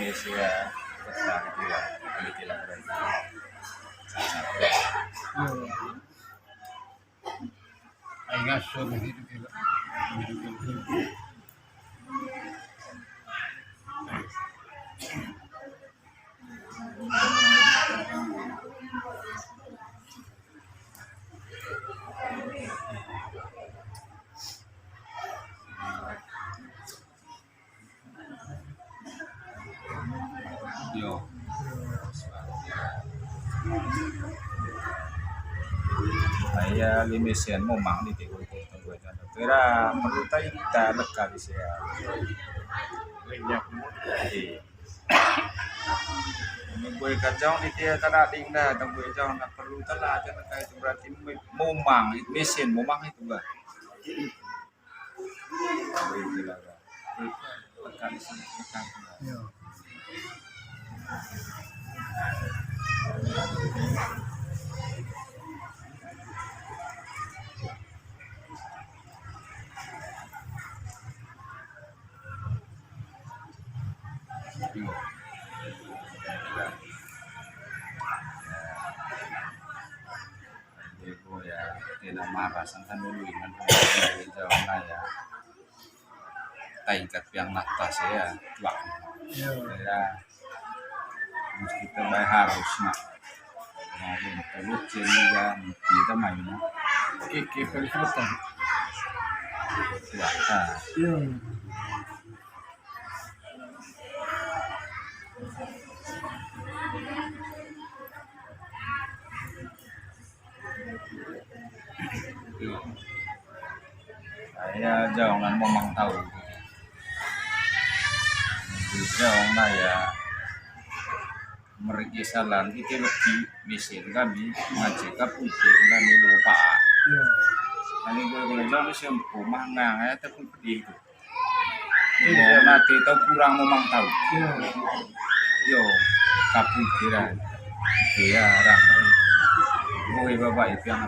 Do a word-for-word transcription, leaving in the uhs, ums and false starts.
Indonesia, besar juga, lebih gila berarti. Iya. Ai ngaso na hidup gila. Hidup gila. Yo. Ai ya, limesen momang di tigo itu, tunggu aja. Kira perlu tai kita leka di sia. Iya. Ini gue kacau di dia, tanda ding dah, tunggu aja, nggak perlu telah aja, itu berarti momang, mesin momang itu, Bang. Iya. Ibu ya, tidak marah, sangkan dulu ingat, jawab ya. Tingkat yang atas ya, wah. Iya. Ya, mesti terbaik harus, nah. Nah, ini perlu cek juga, kita mainnya. Oke, oke, perlu selesai. Wah, nah. Iya. Saya jauh ngan momang tau. Jauh ngan ya mergi salan, ite leki mesin kami, ngajak ka putih kami lupa. Iya. Kami gue kalau jauh ni sempu mah ngang ya, tapi putih itu. Iya. Nanti tau kurang momang tau. Iya. Yo, kapui kira. Iya, orang. Woi, bapak itu yang